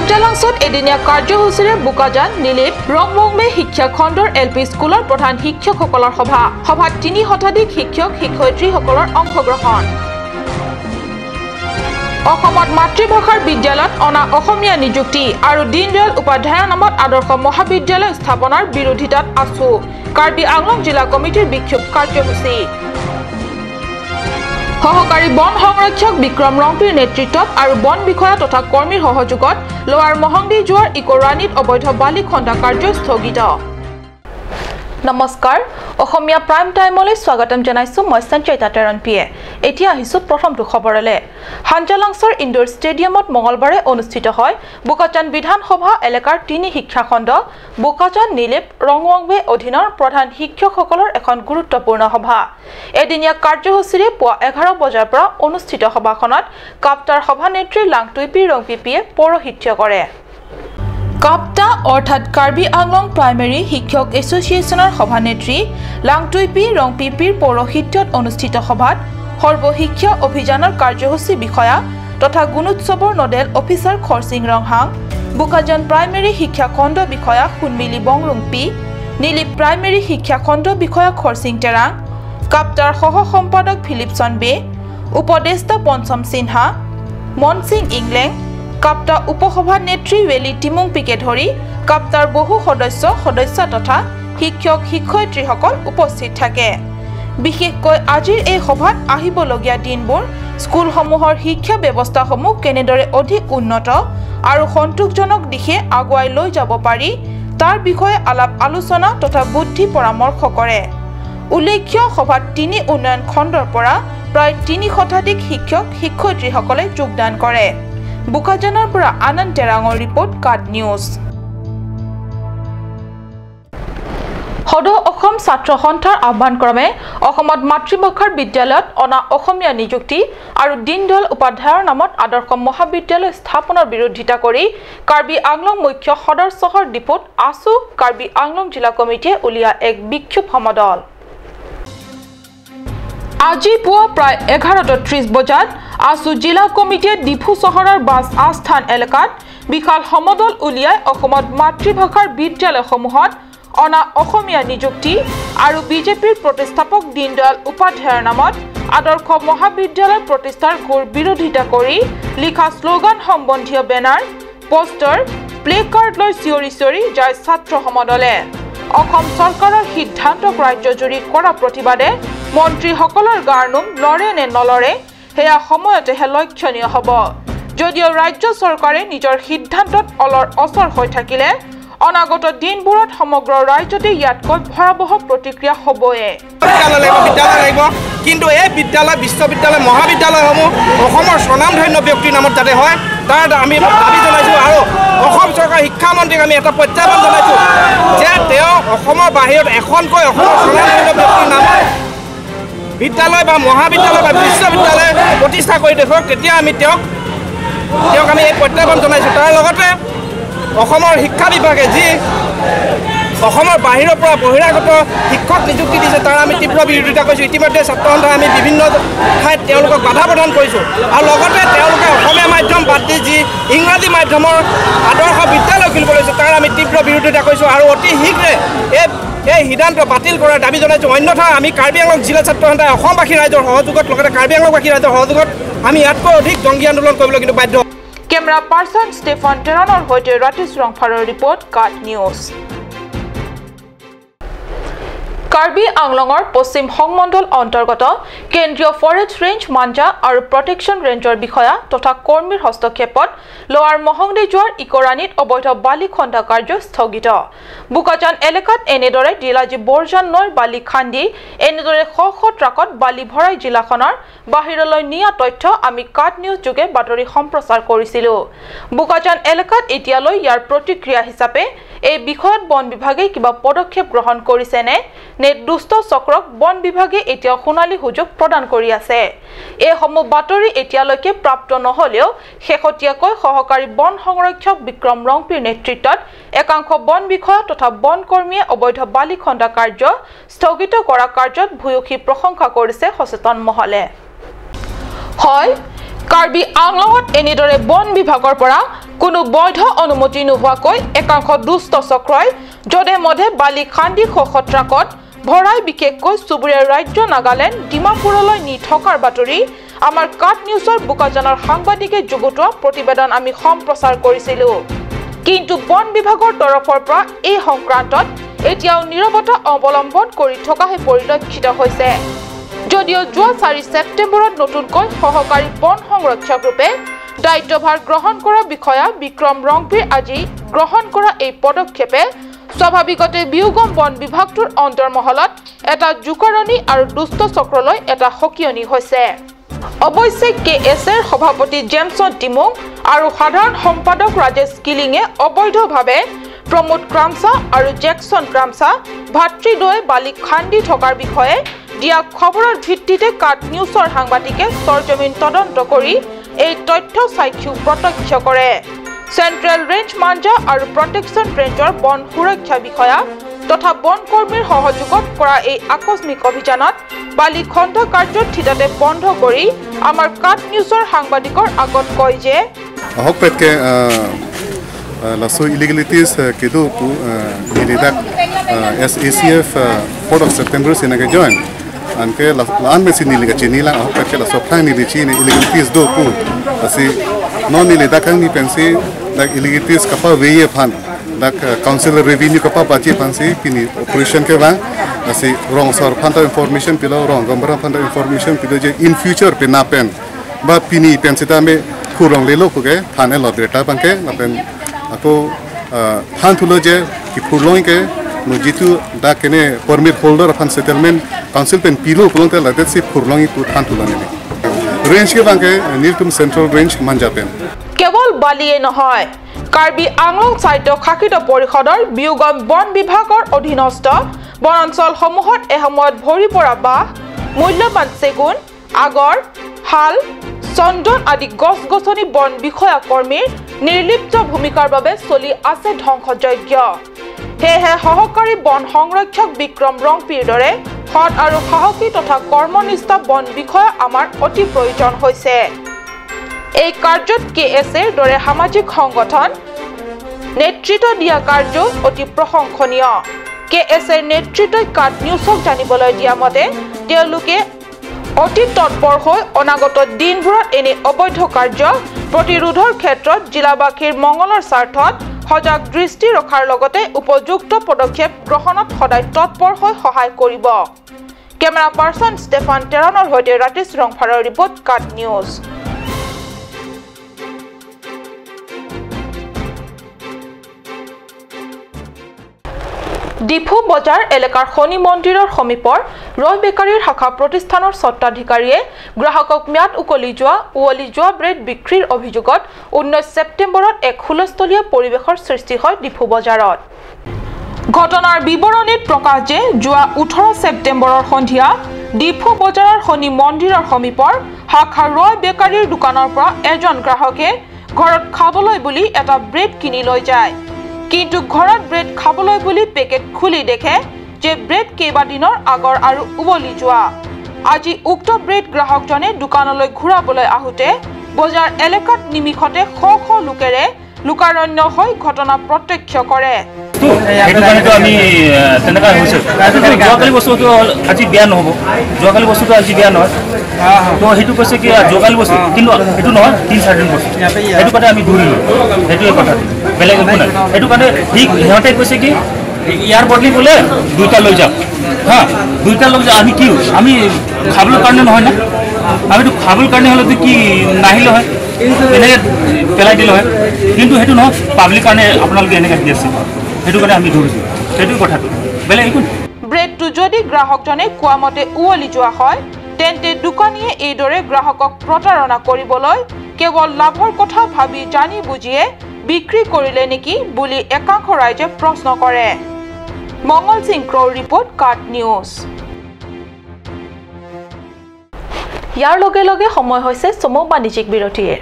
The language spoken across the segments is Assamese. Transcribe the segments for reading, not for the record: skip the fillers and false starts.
হাঞ্জালাংছত এদিনীয়া কাৰ্যসূচীৰে বোকাজান নিলিপ ৰংবংবে শিক্ষা খণ্ডৰ এল পি স্কুলৰ প্ৰধান শিক্ষকসকলৰ সভা। সভাত 3 শতাধিক শিক্ষক শিক্ষয়িত্ৰীসকলৰ অংশগ্ৰহণ। অসমত মাতৃভাষাৰ বিদ্যালয়ত অনা অসমীয়া নিযুক্তি আৰু দীনদয়াল উপাধ্যায়ৰ নামত আদৰ্শ মহাবিদ্যালয় স্থাপনাৰ বিৰোধিতাত আছু। কাৰ্বি আংলং জিলা কমিটিৰ বিক্ষোভ কাৰ্যসূচী। সহকাৰী বন সংৰক্ষক বিক্ৰম ৰংপিৰ নেতৃত্বত আৰু বন বিষয়া তথা কৰ্মীৰ সহযোগত লোৱাৰ মহংদি যোৱাৰ ইকৰাণীত অবৈধ বালি খন্দা কাৰ্য স্থগিত। নমস্কাৰ, অসমীয়া প্ৰাইম টাইমলৈ স্বাগতম জনাইছো মই সঞ্চয়িতা টেৰণপিয়ে। এতিয়া আহিছো প্ৰথমটো খবৰলৈ। হাঞ্জালাংছৰ ইনডোৰ ষ্টেডিয়ামত মঙলবাৰে অনুষ্ঠিত হয় বোকাজান বিধানসভা এলেকাৰ 3 শিক্ষাখণ্ড বোকাজান নিলেপ ৰংৱাংৱে অধীনৰ প্ৰধান শিক্ষকসকলৰ এখন গুৰুত্বপূৰ্ণ সভা। এদিনীয়া কাৰ্যসূচীৰে পুৱা 11 বজাৰ পৰা অনুষ্ঠিত সভাখনত কাপ্তাৰ সভানেত্ৰী লাংটুইপি ৰংপিপিয়ে পৌৰোহিত্য কৰে। কাপ্তা অৰ্থাৎ কাৰ্বি আংলং প্ৰাইমেৰী শিক্ষক এছ'চিয়েশ্যনৰ সভানেত্ৰী লাংটুইপি ৰংপিপিৰ পৌৰোহিত্যত অনুষ্ঠিত সভাত সৰ্বশিক্ষা অভিযানৰ কাৰ্যসূচী বিষয়া তথা গুণোৎসৱৰ nodal officer Kharsing Ronghang, Bokajan primary শিক্ষা খণ্ড বিষয়া সুনমিলি বংৰুংপি, নিলিপ প্ৰাইমেৰী শিক্ষা খণ্ড বিষয়া খৰচিং টেৰাং, কাপ্তাৰ সহ সম্পাদক ফিলিপছন বে, উপদেষ্টা পঞ্চম সিনহা, মনসিং ইংলেং, কাপ্তা উপসভানেত্ৰী ৱেলি টিমুংপিকে ধৰি কাপ্তাৰ বহু সদস্য সদস্যা তথা শিক্ষক শিক্ষয়িত্ৰীসকল উপস্থিত থাকে। বিশেষকৈ আজিৰ এই সভাত আহিবলগীয়া দিনবোৰ স্কুলসমূহৰ শিক্ষা ব্যৱস্থাসমূহ কেনেদৰে অধিক উন্নত আৰু সন্তোষজনক দিশে আগুৱাই লৈ যাব পাৰি তাৰ বিষয়ে আলাপ আলোচনা তথা বুদ্ধি পৰামৰ্শ কৰে। উল্লেখ্য, সভাত 3 উন্নয়ন খণ্ডৰ পৰা প্ৰায় 3 শতাধিক শিক্ষক শিক্ষয়িত্ৰীসকলে যোগদান কৰে। বোকাজানৰ পৰা আনন্দ টেৰাঙৰ ৰিপৰ্ট, কাট নিউজ। সদৌ অসম ছাত্ৰ সন্থাৰ আহ্বানক্ৰমে অসমত মাতৃভাষাৰ বিদ্যালয়ত অনা অসমীয়া নিযুক্তি আৰু দীনদয়াল উপাধ্যায়ৰ নামত আদৰ্শ মহাবিদ্যালয় স্থাপনৰ বিৰোধিতা কৰি কাৰ্বি আংলং মুখ্য সদৰ চহৰ ডিপুত আছু কাৰ্বি আংলং জিলা কমিটিয়ে উলিওৱা এক বিক্ষোভ সমদল। আজি পুৱা প্ৰায় 11:30 বজাত আছু জিলা কমিটিয়ে ডিফু চহৰৰ বাছ আস্থান এলেকাত বিশাল সমদল উলিয়াই অসমত মাতৃভাষাৰ বিদ্যালয়সমূহত অনা অসমীয়া নিযুক্তি আৰু বিজেপিৰ প্ৰতিষ্ঠাপক দীনদয়াল উপাধ্যায়ৰ নামত আদৰ্শ মহাবিদ্যালয় প্ৰতিষ্ঠাৰ ঘোৰ বিৰোধিতা কৰি লিখা শ্লোগান সম্বন্ধীয় বেনাৰ, পোষ্টাৰ, প্লে কাৰ্ড লৈ চিঞৰি চিঞৰি যায় ছাত্ৰ সমদলে। অসম চৰকাৰৰ সিদ্ধান্তক ৰাজ্যজুৰি কৰা প্ৰতিবাদে মন্ত্ৰীসকলৰ গাৰ নোম লৰে নে নলৰে সেয়া সময়তেহে লক্ষণীয় হ'ব। যদিও ৰাজ্য চৰকাৰে নিজৰ সিদ্ধান্তত অলৰ অচৰ হৈ থাকিলে অনাগত দিনবোৰত সমগ্ৰ ৰাজ্যতে ইয়াতকৈ ভয়াৱহ প্ৰতিক্ৰিয়া হ'বয়ে। বিদ্যালয় লাগিব, কিন্তু এই বিদ্যালয়, বিশ্ববিদ্যালয়, মহাবিদ্যালয়সমূহ অসমৰ স্বনামধন্য ব্যক্তিৰ নামত যাতে হয় তাৰ আমি দাবী জনাইছোঁ। আৰু অসম চৰকাৰৰ শিক্ষামন্ত্ৰীক আমি এটা প্ৰত্যাহ্বান জনাইছোঁ যে তেওঁ অসমৰ বাহিৰত এখনকৈ অসমৰ স্বনামধন্য ব্যক্তিৰ নামত বিদ্যালয় বা মহাবিদ্যালয় বা বিশ্ববিদ্যালয় প্ৰতিষ্ঠা কৰি দেখুৱাওক, তেতিয়া আমি তেওঁক আমি এই প্ৰত্যাহ্বান জনাইছোঁ। তাৰ লগতে অসমৰ শিক্ষা বিভাগে যি অসমৰ বাহিৰৰ পৰা বহিৰাগত শিক্ষক নিযুক্তি দিছে তাৰ আমি তীব্ৰ বিৰোধিতা কৰিছোঁ। ইতিমধ্যে ছাত্ৰ সন্থাই আমি বিভিন্ন ঠাইত তেওঁলোকক বাধা প্ৰদান কৰিছোঁ। আৰু লগতে তেওঁলোকে অসমীয়া মাধ্যম বাদ দি যি ইংৰাজী মাধ্যমৰ আদৰ্শ বিদ্যালয় খুলিব লৈছে তাৰ আমি তীব্ৰ বিৰোধিতা কৰিছোঁ। আৰু অতি শীঘ্ৰে এই সিদ্ধান্ত বাতিল কৰাৰ দাবী জনাইছোঁ। অন্যথা আমি কাৰ্বি আংলং জিলা ছাত্ৰ সন্থাই অসমবাসী ৰাইজৰ সহযোগত, লগতে কাৰ্বি আংলংবাসী ৰাইজৰ সহযোগত আমি ইয়াতকৈ অধিক জংগী আন্দোলন কৰিবলৈ কিন্তু বাধ্য। কেমেৰা পাৰ্চন ষ্টেফান টেৰণৰ সৈতে ৰাতিশ ৰংফাৰৰ ৰিপৰ্ট, কাট নিউজ। কাৰ্বি আংলঙৰ পশ্চিম সংমণ্ডল অন্তৰ্গত কেন্দ্ৰীয় ফৰেষ্ট ৰেঞ্জ মাঞ্জা আৰু প্ৰটেকশ্যন ৰেঞ্জৰ বিষয়া তথা কৰ্মীৰ হস্তক্ষেপত লোৱাৰ মহংদি যোৱাৰ ইকৰাণীত অবৈধ বালি খন্দা কাৰ্য স্থগিত। বোকাজান এলেকাত এনেদৰে ডিলাজী বৰজান নৈৰ বালি খান্দি এনেদৰে শ শ ট্ৰাকত বালি ভৰাই জিলাখনৰ বাহিৰলৈ নিয়া তথ্য আমি কাট নিউজ যোগে বাতৰি সম্প্ৰচাৰ কৰিছিলোঁ। বোকাজান এলেকাত এতিয়ালৈ ইয়াৰ প্ৰতিক্ৰিয়া হিচাপে এই বিষয়ত বন বিভাগে কিবা পদক্ষেপ গ্ৰহণ কৰিছেনে নে দুষ্ট চক্ৰক বন বিভাগে এতিয়া সোণালী সুযোগ প্ৰদান কৰি আছে, এইসমূহ বাতৰি এতিয়ালৈকে প্ৰাপ্ত নহ'লেও শেহতীয়াকৈ সহকাৰী বন সংৰক্ষক বিক্ৰম ৰংপিৰ নেতৃত্বত একাংশ বন বিষয়া তথা বন কৰ্মীয়ে অবৈধ বালি খন্দা কাৰ্য স্থগিত কৰা কাৰ্যত ভূয়সী প্ৰশংসা কৰিছে সচেতন মহলে। হয়, কাৰ্বি আংলঙত এনেদৰে বন বিভাগৰ পৰা কোনো বৈধ অনুমতি নোহোৱাকৈ একাংশ দুষ্ট চক্ৰই যধে মধে বালি খান্দি শ ট্ৰাকত ভৰাই বিশেষকৈ চুবুৰীয়া ৰাজ্য নাগালেণ্ড ডিমাপুৰলৈ নি থকাৰ বাতৰি আমাৰ কাট নিউজৰ বোকাজানৰ সাংবাদিকে যুগুতোৱা প্ৰতিবেদন আমি সম্প্ৰচাৰ কৰিছিলোঁ। কিন্তু বন বিভাগৰ তৰফৰ পৰা এই সংক্ৰান্তত এতিয়াও নীৰৱতা অৱলম্বন কৰি থকাহে পৰিলক্ষিত হৈছে। যদিও যোৱা 4 ছেপ্টেম্বৰত নতুনকৈ সহকাৰী বন সংৰক্ষক ৰূপে দায়িত্বভাৰ গ্ৰহণ কৰা বিষয়া বিক্ৰম ৰংপিৰ আজি গ্ৰহণ কৰা এই পদক্ষেপে স্বাভাৱিকতে বিয়োগম বন বিভাগটোৰ অন্তৰ্মহলত এটা জোকাৰণি আৰু দুষ্ট চক্ৰলৈ এটা সকিয়নি হৈছে। অৱশ্যে কে এছ এৰ সভাপতি জেমছন টিমুং আৰু সাধাৰণ সম্পাদক ৰাজেশ কিলিঙে অবৈধভাৱে প্ৰমোদ ক্ৰামচা আৰু জেকচন ক্ৰামচা ভাতৃদ্বয়ে বালি খান্দি থকাৰ বিষয়ে দিয়া খবৰৰ ভিত্তিতে কাট নিউজৰ সাংবাদিকে সৰজমিন তদন্ত কৰি এই তথ্য চাক্ষুষ প্ৰত্যক্ষ কৰে। চেণ্ট্ৰেল ৰেঞ্জ মাঞ্জা আৰু প্ৰটেকশ্যন ৰেঞ্জৰ বন সুৰক্ষা বিষয়া তথা বনকৰ্মীৰ সহযোগত কৰা এই আকস্মিক অভিযানত বালি খন্দা কাৰ্য থিতাতে বন্ধ কৰি আমাৰ কাট নিউজৰ সাংবাদিকৰ আগত কয় যে lasso illegalities kedu pu nilidak SACF 4th of September sinage join anke laan me siniliga chinila ahok petke lasso phang nili chini illegalities do pu asi non nilidak ang ni pensi dak illegalities kapa weye phan dak council revenue kapa bachi phansi pini operation ke bang asi wrong sor phanta information pilo wrong gambara phanta information pilo je in future pina pen ba pini pensi ta me khurong lelo ko ke thane lo data bangke lapen ako than thulo je ki phurlong ke no jitu da kene permit holder of settlement council pen pilo pulong ta ladet si phurlong pu than thulo ne range ke bangke niltum central range manja pen কেৱল বালিয়ে নহয় কাৰ্বি আংলং স্বায়ত্ত শাসিত পৰিষদৰ বিয়োগম বন বিভাগৰ অধীনস্থ বনাঞ্চলসমূহত এসময়ত ভৰি পৰা বাঁহ, মূল্যৱান চেগুন, আগৰ, শাল, চন্দন আদি গছ গছনি বন বিষয়া কৰ্মীৰ নিৰ্লিপ্ত ভূমিকাৰ বাবে চলি আছে ধ্বংসযজ্ঞ। সেয়েহে সহকাৰী বন সংৰক্ষক বিক্ৰম ৰংপিৰ দৰে সৎ আৰু সাহসী তথা কৰ্মনিষ্ঠ বন বিষয়া আমাৰ অতি প্ৰয়োজন হৈছে। এই কাৰ্যত কে এছ এৰ দৰে সামাজিক সংগঠন নেতৃত্ব দিয়া কাৰ্য অতি প্ৰশংসনীয়। কে এছ এৰ নেতৃত্বই কাট নিউজক জানিবলৈ দিয়া মতে তেওঁলোকে অতি তৎপৰ হৈ অনাগত দিনবোৰত এনে অবৈধ কাৰ্য প্ৰতিৰোধৰ ক্ষেত্ৰত জিলাবাসীৰ মংগলৰ স্বাৰ্থত সজাগ দৃষ্টি ৰখাৰ লগতে উপযুক্ত পদক্ষেপ গ্ৰহণত সদায় তৎপৰ হৈ সহায় কৰিব। কেমেৰা পাৰ্চন ষ্টেফান টেৰণৰ সৈতে ৰাকেশ ৰংফাৰৰ ৰিপৰ্ট, কাট নিউজ। ডিফু বজাৰ এলেকাৰ শনি মন্দিৰৰ সমীপৰ ৰয় বেকাৰীৰ শাখা প্ৰতিষ্ঠানৰ স্বত্বাধিকাৰীয়ে গ্ৰাহকক ম্যাদ উকলি যোৱা উৱলি যোৱা ব্ৰেড বিক্ৰীৰ অভিযোগত 19 ছেপ্টেম্বৰত এক হুলস্থলীয়া পৰিৱেশৰ সৃষ্টি হয় ডিফু বজাৰত। ঘটনাৰ বিৱৰণীত প্ৰকাশ যে যোৱা 18 ছেপ্টেম্বৰৰ সন্ধিয়া ডিফু বজাৰৰ শনি মন্দিৰৰ সমীপৰ শাখা ৰয় বেকাৰীৰ দোকানৰ পৰা এজন গ্ৰাহকে ঘৰত খাবলৈ বুলি এটা ব্ৰেড কিনি লৈ যায়। কিন্তু ঘৰত ব্ৰেড খাবলৈ বুলি পেকেট খুলি দেখে যে ব্ৰেড কেইবাদিনৰ আগৰ আৰু উৱলি যোৱা। আজি উক্ত ব্ৰেড গ্ৰাহকজনে দোকানলৈ ঘূৰাবলৈ আহোঁতে বজাৰ এলেকাত নিমিষতে শ শ লোকেৰে লোকাৰণ্য হৈ ঘটনা প্ৰত্যক্ষ কৰে। সেইটো কাৰণেতো আমি তেনেকুৱা হৈছে। যোৱাকালি বস্তুটো আজি বেয়া নহ'ব, যোৱাকালি বস্তুটো আজি বেয়া নহয়। তো সেইটো কৈছে কি যোৱাকালি বস্তু, কিন্তু সেইটো নহয়, 3-4 দিন বস্তু। সেইটো কাৰণে আমি ধৰিলোঁ, সেইটোৱে কথাটো, বেলেগ একো নাই। সেইটো কাৰণে সিহঁতে কৈছে কি ইয়াৰ বদলি বোলে দুইটা লৈ যাওক। হা, দুইটা লৈ যাওক। আমি কি আমি খাবলৈ কাৰণে নহয় না, আমিতো খাবলৈ কাৰণে হ'লেতো কি নাহিলে হয়, এনেকৈ পেলাই দিলে হয়। কিন্তু সেইটো নহয়, পাব্লিক কাৰণে আপোনালোকে এনেকৈ দি আছে, সেইটো কাৰণে আমি ধৰিছোঁ। সেইটোৱে কথাটো, বেলেগ একো। ব্ৰেডটো যদি গ্ৰাহকজনে কোৱা মতে উৱলি যোৱা হয় তেন্তে দোকানীয়ে এইদৰে গ্ৰাহকক প্ৰতাৰণা কৰিবলৈ কেৱল লাভৰ কথা ভাবি জানি বুজিয়ে বিক্ৰী কৰিলে নেকি বুলি একাংশ ৰাইজে প্ৰশ্ন কৰে। মংগল সিং ক্ৰ'ৰ ৰিপৰ্ট, কাট নিউজ। ইয়াৰ লগে লগে সময় হৈছে চমু বাণিজ্যিক বিৰতিৰ।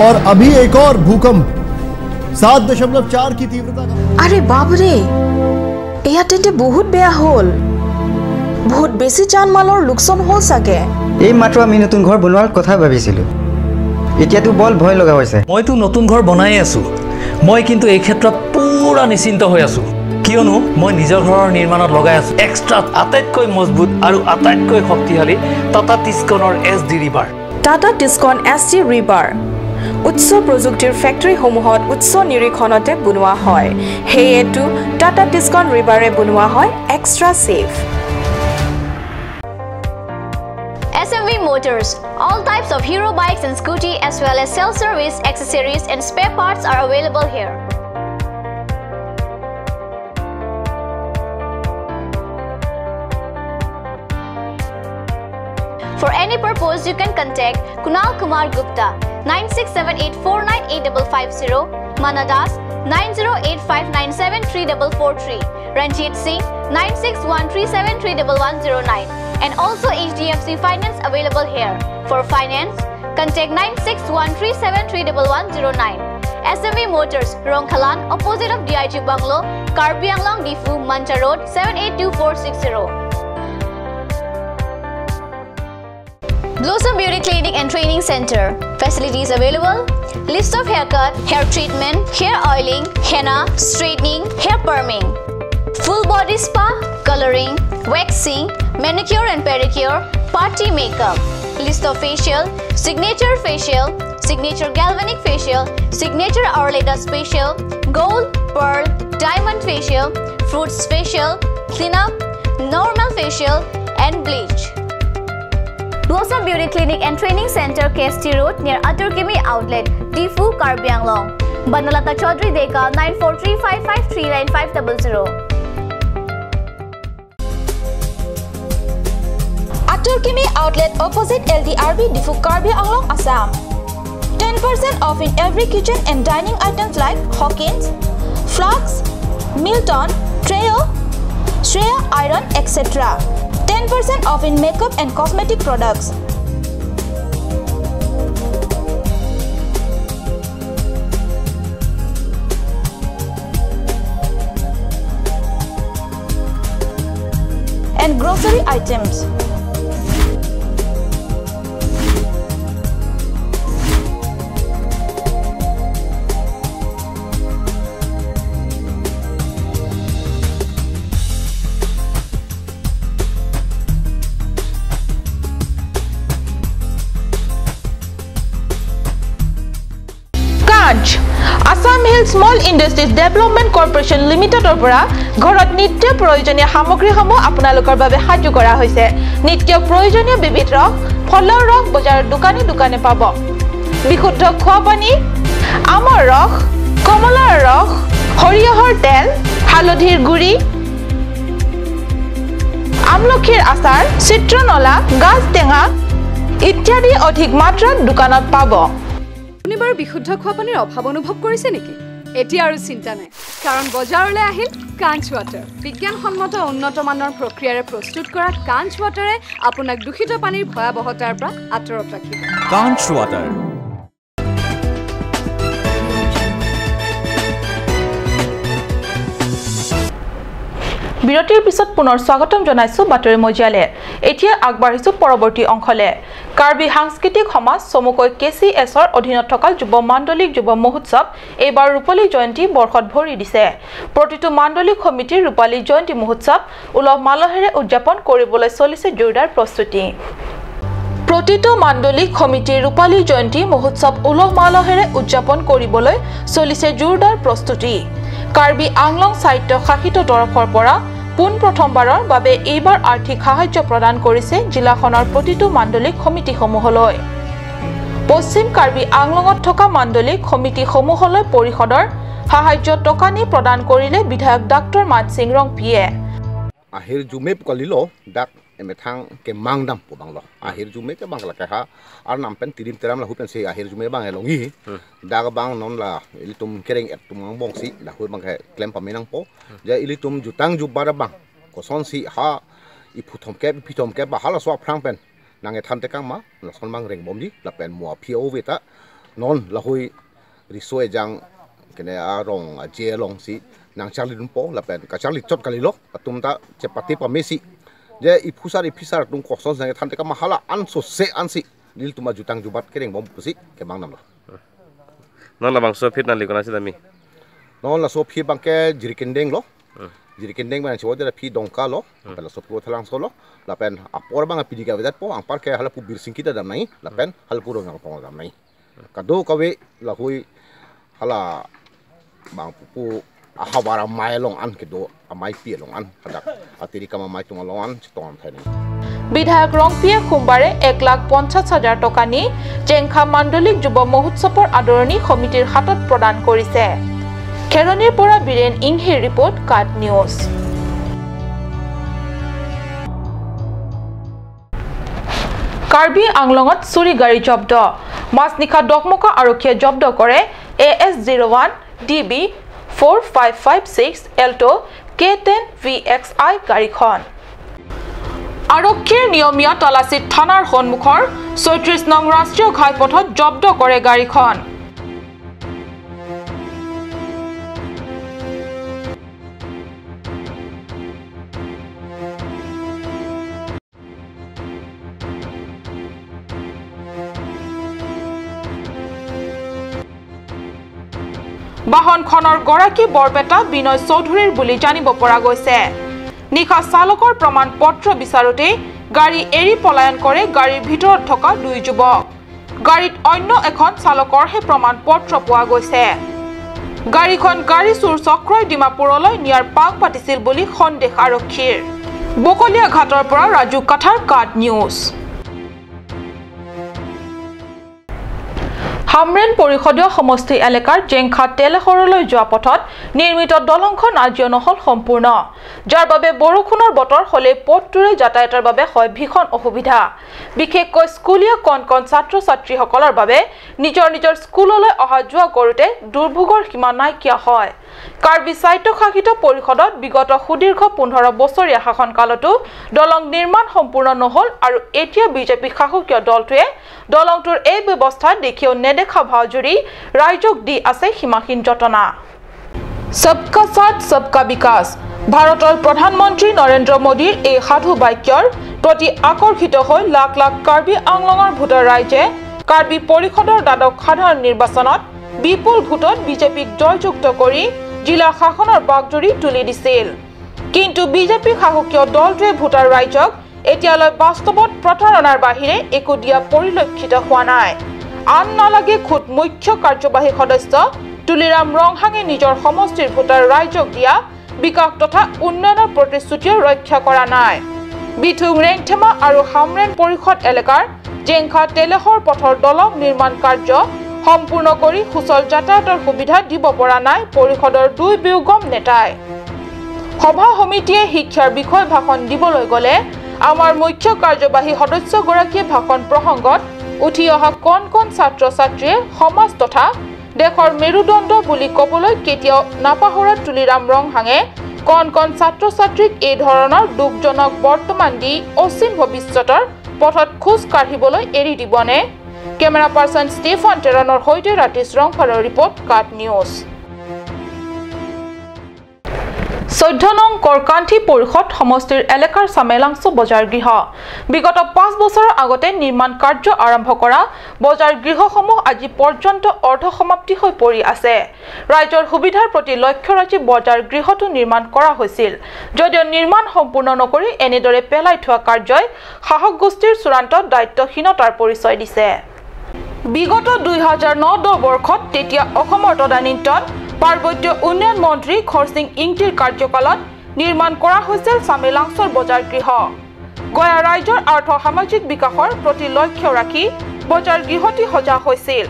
और अभी एक और भूकंप 7.4 की तीव्रता का। अरे बाप रे, এয়া তেন্তে বহুত বেয়া হ'ল। বহুত বেছি জান-মালৰ লোকচান হ'ল চাগে। এই মাত্ৰ আমি নতুন ঘৰ বনোৱাৰ কথা ভাবিছিলোঁ, এতিয়াতো বৰ ভয় লগা হৈছে। মইতো নতুন ঘৰ বনাই আছোঁ। মই কিন্তু এই ক্ষেত্ৰত পুৰা নিশ্চিন্ত হৈ আছোঁ, কিয়নো মই নিজৰ ঘৰৰ নিৰ্মাণত লগাই আছোঁ এক্সট্ৰা আটাইতকৈ মজবুত আৰু আটাইতকৈ শক্তিশালী Tata টিস্কনৰ S D rebar. Tata Tiscon S D rebar উচ্চ প্ৰযুক্তিৰ ফেক্টৰীসমূহত উচ্চ নিৰীক্ষণতে বনোৱা হয়, সেয়েতো টাটা টিস্কন ৰিবাৰে বনোৱা হয় extra safe. SMV Motors. All types of hero bikes and scooty as well as self-service accessories and spare parts are available here. For any purpose, you can contact Kunal Kumar Gupta 9678498550, Mana Das 9085973443, Ranjit Singh 9613731109, and also HDFC Finance available here. For finance, contact 9613731109. SMV Motors, Rongkhalan, opposite of DIG Bungalow, Karbi Anglong, Difu, Mancha Road, 782460. Blossom Beauty Clinic and Training Center. Facilities available: list of haircut, hair treatment, hair oiling, henna, straightening, hair perming, full body spa, coloring, waxing, manicure and pedicure, party makeup. List of facial: signature facial, signature galvanic facial, signature Arleta facial, gold, pearl, diamond facial, fruits facial, cleanup, normal facial and bleach. Blossom Beauty Clinic and Training Center, KST Road, near Aturkimi Outlet, Difu, Karbi Anglong. Banalata Chaudhary Deka, 9435539500. Aturkimi Outlet, opposite LDRB, Difu, Karbi Anglong, Assam. 10% off in every kitchen and dining items like Hawkins, Flux, Milton, Treo, Shreya Iron, etc. 10% off in makeup and cosmetic products. And grocery items. Assam Hill Small Industries Development Corporation লিমিটেডৰ পৰা ঘৰত নিত্য প্ৰয়োজনীয় সামগ্ৰীসমূহ আপোনালোকৰ বাবে সাজু কৰা হৈছে। নিত্য প্ৰয়োজনীয় বিবিধ ৰস, ফলৰ ৰস বজাৰৰ দোকানে দোকানে পাব। বিশুদ্ধ খোৱা পানী, আমৰ ৰস, কমলাৰ ৰস, সৰিয়হৰ তেল, হালধিৰ গুড়ি, আমলখিৰ আচাৰ, চিত্ৰনলা, গাজ টেঙা ইত্যাদি অধিক মাত্ৰাত দোকানত পাব। আপুনি বাৰু বিশুদ্ধ খোৱা পানীৰ অভাৱ অনুভৱ কৰিছে নেকি? এতিয়া আৰু চিন্তা নাই, কাৰণ বজাৰলৈ আহিল কাঞ্চ ৱাটাৰ। বিজ্ঞানসন্মত উন্নত মানৰ প্ৰক্ৰিয়াৰে প্ৰস্তুত কৰা কাঞ্চ ৱাটাৰে আপোনাক দূষিত পানীৰ ভয়াৱহতাৰ পৰা আঁতৰত ৰাখিব। কাঞ্চ ৱাটাৰ। বিৰতিৰ পিছত পুনৰ স্বাগতম জনাইছো বাতৰি মজিয়ালে। এতিয়া আগবাঢ়িছো পৰৱৰ্তী অংশলে। কাৰ্বি সাংস্কৃতিক সমাজ চমুকৈ কে চি এছৰ অধীনত থকা যুৱ মাণ্ডলিক যুৱ মহোৎসৱ এইবাৰ ৰূপালী জয়ন্তী বৰ্ষত ভৰি দিছে। প্ৰতিটো মাণ্ডলিক সমিতিৰ ৰূপালী জয়ন্তী মহোৎসৱ উলহ মালহেৰে উদযাপন কৰিবলৈ চলিছে জোৰদাৰ প্ৰস্তুতি। প্ৰতিটো মাণ্ডলিক সমিতিৰ ৰূপালী জয়ন্তী মহোৎসৱ উলহ মালহেৰে উদযাপন কৰিবলৈ চলিছে জোৰদাৰ প্ৰস্তুতি। কাৰ্বি আংলং সাহিত্য শাসিত তৰফৰ পৰা পোনপ্ৰথমবাৰৰ বাবে এইবাৰ আৰ্থিক সাহায্য প্ৰদান কৰিছে জিলাখনৰ প্ৰতিটো মাণ্ডলিক সমিতিসমূহলৈ। পশ্চিম কাৰ্বি আংলঙত থকা মাণ্ডলিক সমিতিসমূহলৈ পৰিষদৰ সাহায্য টকানি প্ৰদান কৰিলে বিধায়ক ডাক্তৰ মানসিং ৰংপিয়ে। আহিৰ জুমে কলিলো ডাক emethang ke mangdam po banglo ahir jume ke bangla ka ha ar nampen tirim teram la hupen se ahir jume bang elongi da bang non la ilitum kereng et tum bong si la hu bang ke klem pa menang po ja ilitum jutang ju bara bang ko son si ha i phuthom ke phitom ke ba hala so phrang pen nang e than te kang ma la son bang reng bom ji la pen mo pho ve ta non la hui ri soe jang kene a rong a je long si nang chali dun po la pen ka chali chot kali lo atum ta chepati pa me si যে ইফুসার ইফিসার tung koson sange thante ka mahala an so se an si lil tuma jutang jubat kereng bom pusi ke bang nam lo non la bang so fit na li kona sidami non la so phi bang ke jirikendeng lo jirikendeng ban chho de phi dongka lo la so pho thalang so lo la pen apor bang pidi ka vedat po ang par ke hala pu bir singki da dam nai la pen hal pu rong pong dam nai kado kawe la hui hala bang pu ahawara mai long an ke do amai pi long an hadak atiri kama mai tung long an chitong thai ni বিধায়ক ৰংপিয়ে সোমবাৰে 1,50,000 টকা নি জেংখা মাণ্ডলিক যুৱ মহোৎসৱৰ আদৰণি সমিতিৰ হাতত প্ৰদান কৰিছে। খেৰণিৰ পৰা বীৰেন ইংহিৰ ৰিপৰ্ট, কাট নিউজ। কাৰ্বি আংলঙত চুৰি গাড়ী জব্দ। মাজনিশা ডকমকা আৰক্ষীয়ে জব্দ কৰে AS 01 DB 4556 Alto K10 VXI গাড়ীখন। আৰক্ষীৰ নিয়মীয়া তালাচীত থানাৰ সন্মুখৰ 36 নং ৰাষ্ট্ৰীয় ঘাইপথত জব্দ কৰে গাড়ীখন। বাহনখনৰ গৰাকী বৰপেটা বিনয় চৌধুৰীৰ বুলি জানিব পৰা গৈছে। নিশা চালকৰ প্ৰমাণ পত্ৰ বিচাৰোঁতেই গাড়ী এৰি পলায়ন কৰে গাড়ীৰ ভিতৰত থকা দুই যুৱক। গাড়ীত অন্য এখন চালকৰহে প্ৰমাণ পত্ৰ পোৱা গৈছে। গাড়ীখন গাড়ী চোৰ চক্ৰই ডিমাপুৰলৈ নিয়াৰ পাক পাতিছিল বুলি সন্দেহ আৰক্ষীৰ। বকলীয়া ঘাটৰ পৰা ৰাজু কাথাৰ, কাট নিউজ। হামৰেন পৰিষদীয় সমষ্টি এলেকাৰ জেংখা তেলেসৰলৈ যোৱা পথত নিৰ্মিত দলংখন আজিও নহল সম্পূৰ্ণ, যাৰ বাবে বৰষুণৰ বতৰ হ'লে পথটোৰে যাতায়াতৰ বাবে হয় ভীষণ অসুবিধা। বিশেষকৈ স্কুলীয়া কণ কণ ছাত্ৰ ছাত্ৰীসকলৰ বাবে নিজৰ নিজৰ স্কুললৈ অহা যোৱা কৰোঁতে দুৰ্ভোগৰ সীমা নাইকিয়া হয়। কাৰ্বি স্বায়ত্তশাসিত পৰিষদত বিগত সুদীৰ্ঘ 15 বছৰীয়া শাসনকালতো দলং নিৰ্মাণ সম্পূৰ্ণ নহল আৰু এতিয়া বিজেপি শাসকীয় দলটোৱে দলংটোৰ এই ব্যৱস্থা দেখিও নেদেখা ভাওজুৰি ৰাইজক দি আছে সীমাহীন যতনা। সবকা সাথ সবকা বিকাশ ভাৰতৰ প্ৰধানমন্ত্ৰী নৰেন্দ্ৰ মোদীৰ এই সাধু বাক্যৰ প্ৰতি আকৰ্ষিত হৈ লাখ লাখ কাৰ্বি আংলঙৰ ভোটাৰ ৰাইজে কাৰ্বি পৰিষদৰ দ্বাদশ সাধাৰণ নিৰ্বাচনত বিপুল ভোটত বিজেপিক জয়যুক্ত কৰি জিলা শাসনৰ বাগজুৰি তুলি দিছিল। কিন্তু বিজেপি শাসকীয় দলটোৱে ভোটাৰ ৰাইজক এতিয়ালৈ বাস্তৱত প্ৰতাৰণাৰ বাহিৰে একো দিয়া পৰিলক্ষিত হোৱা নাই। আন নালাগে খোদ মুখ্য কাৰ্যবাহী সদস্য তুলিৰাম ৰংহাঙে নিজৰ সমষ্টিৰ ভোটাৰ ৰাইজক দিয়া বিকাশ তথা উন্নয়নৰ প্ৰতিশ্ৰুতিও ৰক্ষা কৰা নাই। বিথুং ৰেংথেমা আৰু হামৰেন পৰিষদ এলেকাৰ জেংখা তেলেহৰ পথৰ দলং নিৰ্মাণ কাৰ্য সম্পূৰ্ণ কৰি সুচল যাতায়াতৰ সুবিধা দিব পৰা নাই পৰিষদৰ দুই বিয়োগম নেতাই। সভা সমিতিয়ে শিক্ষাৰ বিষয়ে ভাষণ দিবলৈ গ'লে আমাৰ মুখ্য কাৰ্যবাহী সদস্যগৰাকীয়ে ভাষণ প্ৰসংগত উঠি অহা কণ কণ ছাত্ৰ ছাত্ৰীয়ে সমাজ তথা দেশৰ মেৰুদণ্ড বুলি ক'বলৈ কেতিয়াও নাপাহৰা তুলিৰাম ৰংহাঙে কণ কণ ছাত্ৰ ছাত্ৰীক এই ধৰণৰ দুখজনক বৰ্তমান দি অচিন ভৱিষ্যতৰ পথত খোজ কাঢ়িবলৈ এৰি দিবনে? কেমেৰা পাৰ্চন ষ্টেফান টেৰণৰ সৈতে ৰাতিশ ৰংফাৰৰ ৰিপৰ্ট, কাট নিউজ। 14 নং কৰকান্থি পৰিষদ সমষ্টিৰ এলেকাৰ চামেলাংচু বজাৰ গৃহ বিগত 5 বছৰৰ আগতে নিৰ্মাণ কাৰ্য আৰম্ভ কৰা বজাৰ গৃহসমূহ আজি পৰ্যন্ত অৰ্ধসমাপ্তি হৈ পৰি আছে। ৰাইজৰ সুবিধাৰ প্ৰতি লক্ষ্য ৰাখি বজাৰ গৃহটো নিৰ্মাণ কৰা হৈছিল যদিও নিৰ্মাণ সম্পূৰ্ণ নকৰি এনেদৰে পেলাই থোৱা কাৰ্যই শাসক গোষ্ঠীৰ চূড়ান্ত দায়িত্বহীনতাৰ পৰিচয় দিছে। বিগত 2009 বৰ্ষত তেতিয়া অসমৰ তদানীন্তন পাৰ্বত্য উন্নয়ন মন্ত্ৰী খৰসিং ইংটিৰ কাৰ্যকালত নিৰ্মাণ কৰা হৈছিল চামেলাংচৰ বজাৰ গৃহ। গয়া ৰাইজৰ আৰ্থ সামাজিক বিকাশৰ প্ৰতি লক্ষ্য ৰাখি বজাৰ গৃহটি সজা হৈছিল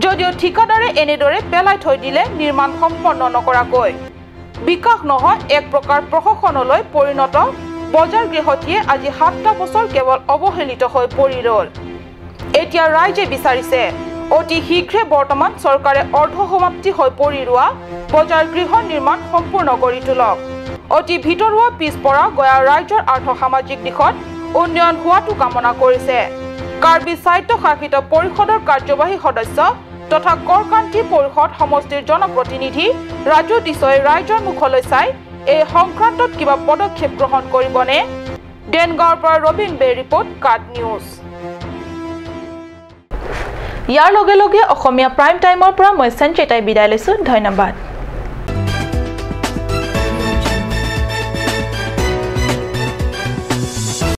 যদিও ঠিকাদাৰে এনেদৰে পেলাই থৈ দিলে নিৰ্মাণ সম্পন্ন নকৰাকৈ। বিকাশ নহয় এক প্ৰকাৰ প্ৰশাসনলৈ পৰিণত বজাৰ গৃহটিয়ে আজি 7টা বছৰ কেৱল অৱহেলিত হৈ পৰি ৰ'ল। এতিয়া ৰাইজে বিচাৰিছে অতি শীঘ্ৰে বৰ্তমান চৰকাৰে অৰ্ধসমাপ্তি হৈ পৰি ৰোৱা বজাৰ গৃহ নিৰ্মাণ সম্পূৰ্ণ কৰি তোলক। অতি ভিতৰুৱা পিছপৰা গয়া ৰাইজৰ আৰ্থ সামাজিক দিশত উন্নয়ন হোৱাটো কামনা কৰিছে। কাৰ্বি স্বায়ত্তশাসিত পৰিষদৰ কাৰ্যবাহী সদস্য তথা কৰকান্তি পৰিষদ সমষ্টিৰ জনপ্ৰতিনিধি ৰাজু দিছয়ে ৰাইজৰ মুখলৈ চাই এই সংক্ৰান্তত কিবা পদক্ষেপ গ্ৰহণ কৰিবনে? ডেনগাঁৱৰ পৰা ৰবীন বে ৰিপৰ্ট, কাট নিউজ। ইয়াৰ লগে লগে অসমীয়া প্ৰাইম টাইমৰ পৰা মই সঞ্চিতাই বিদায় লৈছোঁ। ধন্যবাদ।